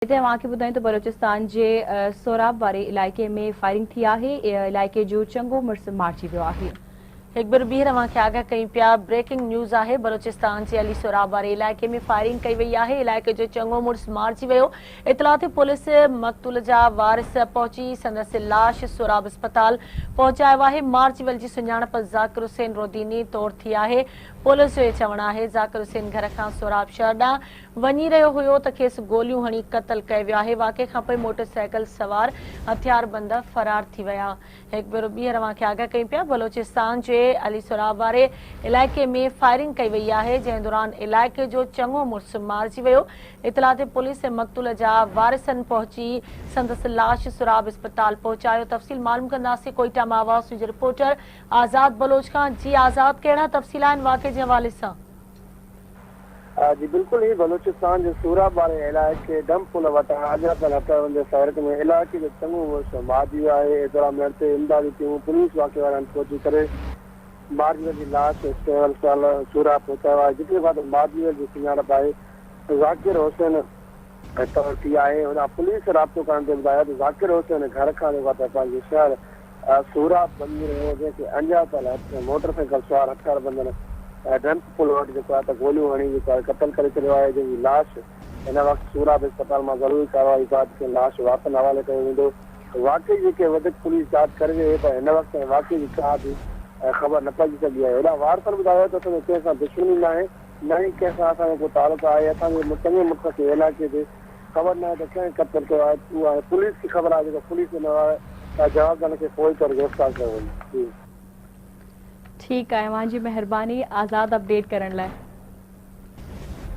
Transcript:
هتي اوهان کي ٻڌايون ته بلوچستان جي سوراب واري علائقي ۾ فائرنگ ٿي آهي، علائقي جو چڱو مڙس مارجي ويو آهي. هڪ ڀيرو ٻيهر اوهان کي آگاهه ڪيون پيا، بريڪنگ نيوز آهي، بلوچستان جي علي سوراب واري علائقي ۾ فائرنگ ڪئي وئي آهي، علائقي جو چڱو مڙس مارجي ويو، اطلاع تي پوليس مقتول جا وارث پهچي سندس لاش سوراب اسپتال پهچايو آهي، مارجي ويل جي سڃاڻپ ذاڪر حسين روديني طور ٿي آهي، پوليس جو اهي چوڻ آهي ذاڪر حسين گهر کان سوراب شهر ڏانهن وڃي رهيو هيو ته کيس گوليون هڻي قتل ڪيو ويو آهي، واقعي کانپوء موٽر سائيڪل سوار هٿياربند فرار ٿي ويا. هڪ ڀيرو ٻيهر اوهان کي آگاهه ڪيون پيا بلوچستان جي علي سوراب واري علائقي ۾ فائرنگ ڪئي وئي آهي، جنهن دوران علائقي جو چڱو مڙس مارجي ويو، اطلاع تي پوليس ۽ مقتول جا وارثن پهچي سندس لاش سوراب اسپتال پهچايو، تفصيل معلوم ڪنداسين ڪوئيٽا مان آواز نيوز جي رپورٽر آزاد بلوچ کان، جي آزاد ڪهڙا تفصيل آهن واقعي جي حوالي سان؟ جي بلڪل هي بلوچستان جي سوراب واري علائقي ڊمپ پل وٽان اڄاتل هٿيارن جي فائرنگ ۾ علائقي جو چڱو مڙس مارجي ويو آهي، اطلاع ملڻ تي امدادي ٽيمون پوليس واقعي واري هنڌ پهچي ڪري مارجي ويل جي لاش سول اسپتال سوراب پهچايو آهي جتي بعد مارجي ويل جي سڃاڻپ آهي ذاڪر حسين طور ٿي آهي هوڏانهن پوليس رابطو ڪرڻ تي ٻڌايو ته ذاڪر حسين گهر کان جيڪو آهي ته پنهنجي شهر سوراب وڃي رهيو هو جنهن کي اڻڄاتل موٽر سائيڪل سوار هٿياربندن ڊمپ پل وٽ جيڪو آهي ته گوليون هڻي جيڪو آهي قتل ڪري ڇڏيو آهي جنهن جي لاش هن وقت سوراب اسپتال مان ضروري ڪارروائي بعد کين لاش وارثن حوالي ڪيو ويندو واقعي جي ڪي وڌيڪ پوليس جاچ ڪري رهي آهي پر هن وقت تائين واقعي جي ڪا به خبر نه پئجي سگهي آهي هوڏانهن وارثن ٻڌايو ته اسان جو ڪنهن سان دشمني ناهي نه ئي ڪنهن سان اسان جو ڪو تعلق آهي اسان جي چڱي مڙس کي علائقي جي خبر ناهي ته ڪنهن قتل ڪيو آهي اها هاڻي پوليس کي خبر آهي جيڪو پوليس ان جوابدارن کي فوري طور گرفتار ڪيو وڃي جي. ٺيڪ آهي اوهان جي مهرباني آزاد اپڊيٽ ڪرڻ لاء.